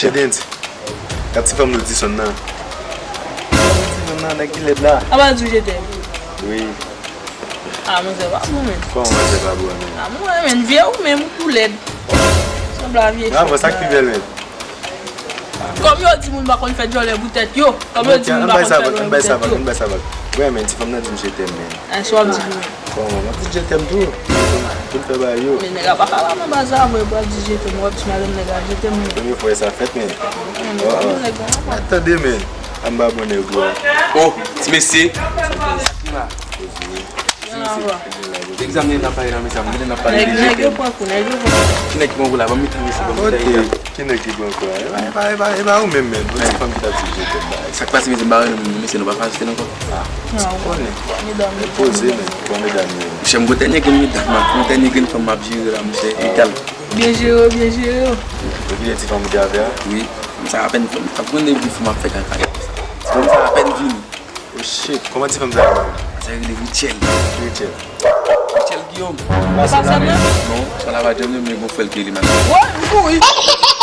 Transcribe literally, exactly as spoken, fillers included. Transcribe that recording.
Chedens. Gad ti fanm nou di sonn nan. Ti fanm nan, nèg ki lèd la. A pa di je t'aime. Wi. A, manzè pa bon, men. Kòman manzè pa bon, men? A, mwen, men, vye ou menm, ou tou lèd. Sanble a vye chòt. Bravo, sa ki pi bèl, men. Kòm yo di moun pa konn fè djòlè pou tèt yo. Kòm yo di moun pa konn fè djòlè pou tèt yo. Ann bay sa vag, ann bay sa vag. Wi, men, ti fanm nan di m je t'aime, men. An, si w ap di pou mwen. Bon, mwen ap di je t'aime tou. Pou n fè bagay yo. Men nèg la pa ka la nan baz la, mwen pral di je t'aime, w ap di madanm nèg la je t'aime mwen. Premye fwa sa fèt, men. Mwen, mwen, mwen, nèg la. Atande, men. An ba bon nèg ou a. Oh, ti mesye. Kisa? Egzamine n ap pale nan mezanmi, n ap pale de je t'aime. Nèg yo pran kou, nèg yo pran kou. Ki nèg ki pran kou la? Ban m mete mesye, ban m mete. Ki nèg ki pran kou a? E pa, e pa, e pa, e pa ou menm, men. Bon, ti fanm ki t ap di je t'aime ba. Sa k pase, mesye, m pa renmen moun, mesye, nou pa fache nan kò. Ah, ou konnen. Medam, poze, men. Bon, medam yo. Monchè, m gon dènye grenn medam, m gon dènye grenn fanm m ap jere la, monchè. Egal. Byen jere yo, byen jere yo. Ou kite ti fanm ou te avè a? Wi. Sa apèn, m ap konnen depi fanm ap fè kaka. Ti fanm sa apèn vini. Oh shit, kòman ti fanm sa rele? Sa rele Rutshelle. Rutshelle. Rutshelle Guillaume. Pase la menm? Non, pa la pa janm, men gon frè l ki rele Max. Wè, m kouri.